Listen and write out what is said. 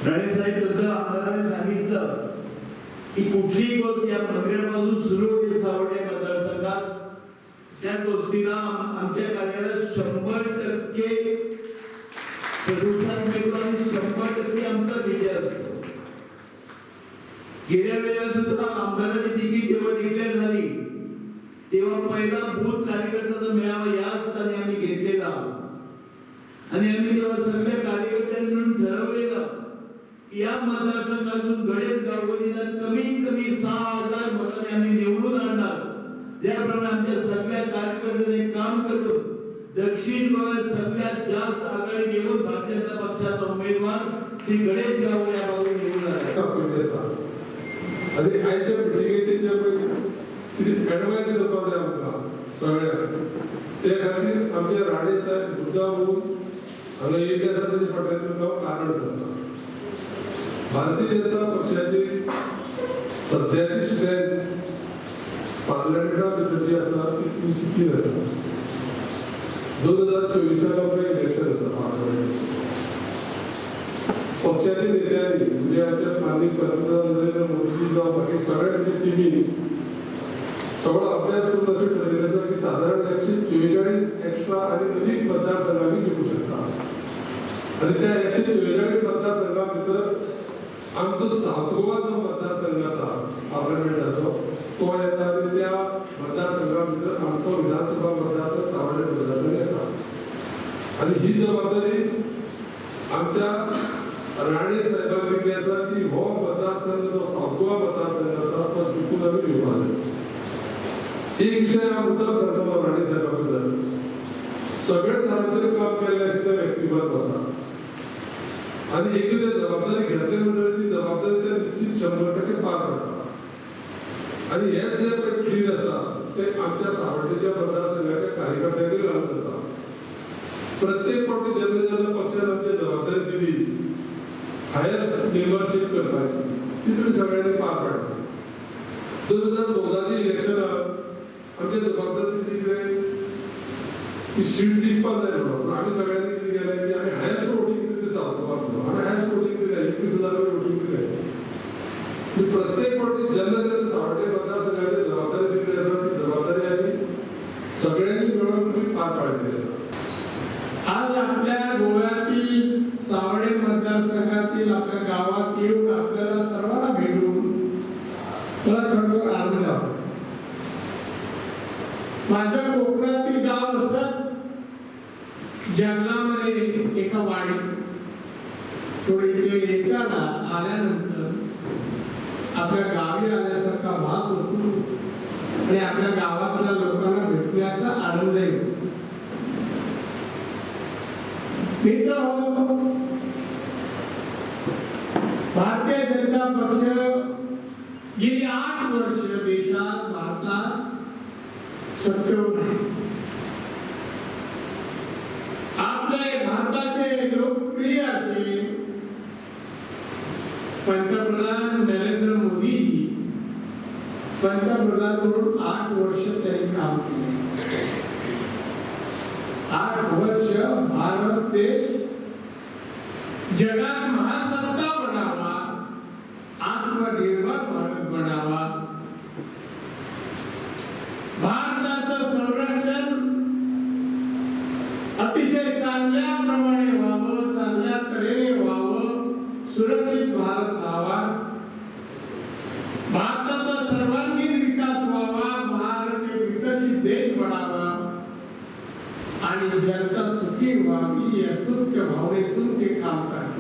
राणे साहेब, जसं आमदारांनी सांगितलं की कुठलीही गोष्ट या मंदिरापासून सुरू होते सावर्डे मतदारसंघात, त्या गोष्टीला आमच्या कार्याला 100% प्रतिसाद मिळतो आणि 100% आमचा विजय असतो। गेल्या वेळेला सुद्धा आमदारांची तिकीट जेव्हा डिक्लेअर झाली तेव्हा पहिला बूथ कार्यकर्त्याचा मेळावा या स्थानी आम्ही घेतलेला आणि आम्ही तेव्हा सगळ्या कार्यकर्त्यांनी मिळून ठरवलेलं की या मतदारसंघातून गणेश गावोलीला कमीत कमी 6000 मतांनी आम्ही निवडून आणणार। ज्याप्रमाणे आमच्या सगळ्या कार्यकर्त्यांनी काम करून दक्षिण गोव्यात सगळ्यात जास्त आघाडी घेऊन भारतीय जनता पक्षाचा उमेदवार श्री गणेश गावोली या बाजूने निवडून आला। आणि आयच्या मिटिंगेचे जे कितें एडवायज करपाक जाय आमकां सगळ्यांक, ते खातीर आमचे राणे साहेब मुद्दाम म्हणून हांगा येयल्ले आसा। तेजे फाटल्यान तुमकां कारण सांगता। भारतीय जनता पक्षाची सद्याची स्ट्रेंथ पार्लमेंटा भितर जी आसा ती 303 आसा। 2024 आमकां इलेक्शन आसा पार्लमेंट। पक्षाच्या नेत्यांनी म्हणजे आमच्या माननीय पंतप्रधान नरेंद्र मोदी जावं बाकी सगळ्या टिमीन सगळो अभ्यास करून अशें ठरयलें आसा की सादारण 144 एक्स्ट्रा आनी अदीक मतदारसंघांनी जिखूं शकता आनी त्या 144 मतदारसंघा भितर आमचो सावथ गोवा जो मतदारसंघ आसा पार्लमेंटाचो तो येता आनी त्या मतदारसंघा भितर आमचो विधानसभा मतदारसंघ सावर्डे मतदारसंघ येता आनी ही जबाबदारी आमच्या राणे साहेबांनी दिल्ली आसा की हो मतदारसंघ जो सावथ गोवा मतदारसंघ आसा तो जिखून आमी घेवपाक जाय। एक विषय हांव मुद्दाम सांगतलो राणे साहेबा बद्दल, सगळे तरांचेर काम केल्लें अशें तें व्यक्तिमत्व आसा आनी एकदां ते जबाबदारी घेतली म्हणटकीर ती जबाबदारी ते निश्चित 100% पार पडटा आनी हें जें पळय थीर आसा तें आमच्या सावर्डेच्या मतदारसंघाच्या कार्यकर्त्यांकूय लागू जाता। प्रत्येक फावटी जेन्ना जेन्ना पक्षान आमची जबाबदारी दिली हायस्ट मेंबरशीप करपाची ती तुमी सगळ्यांनी पार पाडली। 2014 इलेक्शनाक आमची जबाबदारी दिली कितें की सीट जिखपाक जाय म्हणून आमी सगळ्यांनी कितें केलें की आमी हायस्ट वोटींग दिलें सावथ गोवा आमी हायस्ट वोटींग दिलें 21,000 वोटींग दिलें। प्रत्येक फावटी जेन्ना जेन्ना सावर्डे मतदारसंघाची जबाबदारी दिल्ली आसा ती जबाबदारी आमी सगळ्यांनी मेळून तुमी पार पाडलेली आसा। आज आपल्या गोव्यातील सावर्डे मतदारसंघातील आपल्या गावात येऊन आपल्याला सर्वांना भेटून मला खरोखर आनंद होतो। माझ्या कोकणातील गाव असंच जंगलामध्ये एका वाडीत थोडे इथे येताना आल्यानंतर आपल्या गावी आल्यासारखा भास होतो आणि आपल्या गावातल्या लोकांना भेटण्याचा आनंद येतो। मित्र हो, भारतीय जनता पक्ष गेली 8 वर्ष देशात भारतात सत्तेवर आहे। आपले भारताचे लोकप्रिय असे पंतप्रधान नरेंद्र मोदीजी पंतप्रधान म्हणून 8 वर्ष त्यांनी काम केले। 8 वर्ष भारत देश जगात महासत्ता बनावा, आत्मनिर्भर भारत बनावा, भारताचं संरक्षण अतिशय चांगल्या प्रमाणे व्हावं, चांगल्या तऱ्हेने व्हावं, सुरक्षित भारत व्हावा, भारताचा सर्वांगीण विकास व्हावा, भारत एक विकसित देश बनावा आणि जनता सुखी व्हावी या स्तुत्य भावनेतून ते काम करतात।